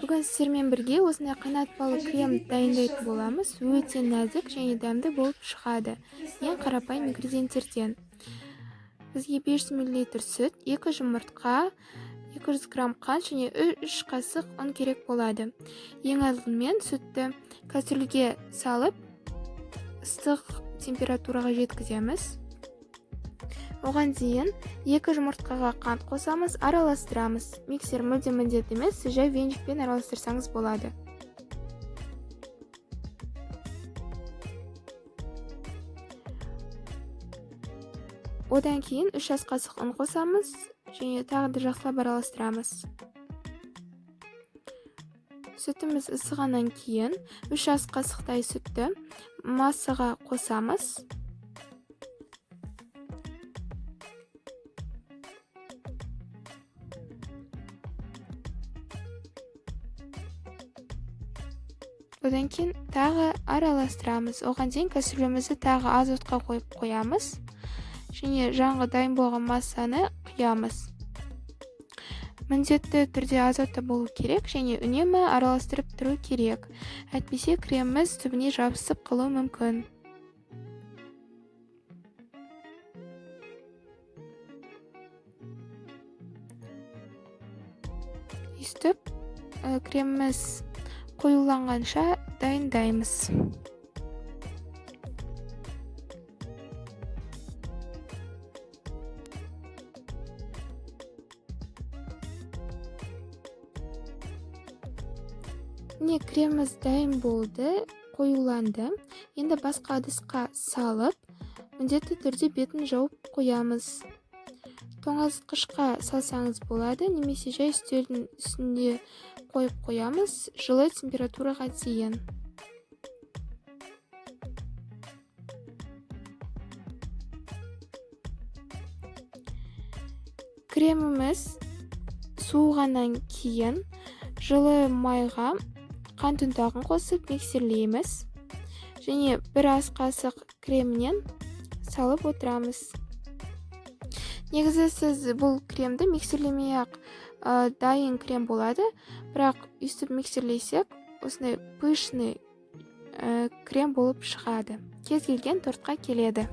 Бүгін сіздермен бірге осындай қайнатпалы крем дайындайтын боламыз. Өте нәзік және дәмді болып шығады. Ең қарапайым ингредиенттерден. Бізге 500 мл сүт, 2 жұмыртқа, 200 грамм қант және 3 қасық ұн керек болады. Ең алдымен сүтті кастрюльге салып, ыстық температураға жеткіземіз. Оған дейін 2 жұмыртқаға қант қосамыз, араластырамыз. Миксер мүлде міндетті емес, сіз жай венчикпен араластырсаңыз болады. Одан кейін 3 ас қасық ұн қосамыз және тағы да жақсылап араластырамыз. Сүтіміз ысығаннан кейін 3 ас қасықтай сүтті массаға қосамыз. Одан кейін тағы араластырамыз. Оған дейін кастрюлемізді тағы аз отқа қойып қоямыз және жаңғы дайын болған массаны құямыз. Міндетті түрде аз отта болу керек және үнемі араластырып тұру керек. Әйтпесе креміміз түбіне жабысып қалуы мүмкін. Өйстіп, креміміз қоюланғанша дайындаймыз. Міне, креміміз дайын болды, қоюланды. Енді басқа ыдысқа салып, міндетті түрде бетін жауып қоямыз. Тоңазытқышқа салсаңыз болады, немесе жай үстелдің үстінде қойып қоямыз жылы температураға дейін. Креміміз суығаннан кейін жылы майға қант ұнтағын қосып миксерлейміз және бір ас қасық кремнен салып отырамыз. Негізі сіз бұл кремді миксерлемей-ақ, дайын крем болады, бірақ өйстіп миксерлесек осындай пышный крем болып шығады. Кез келген тортқа келеді.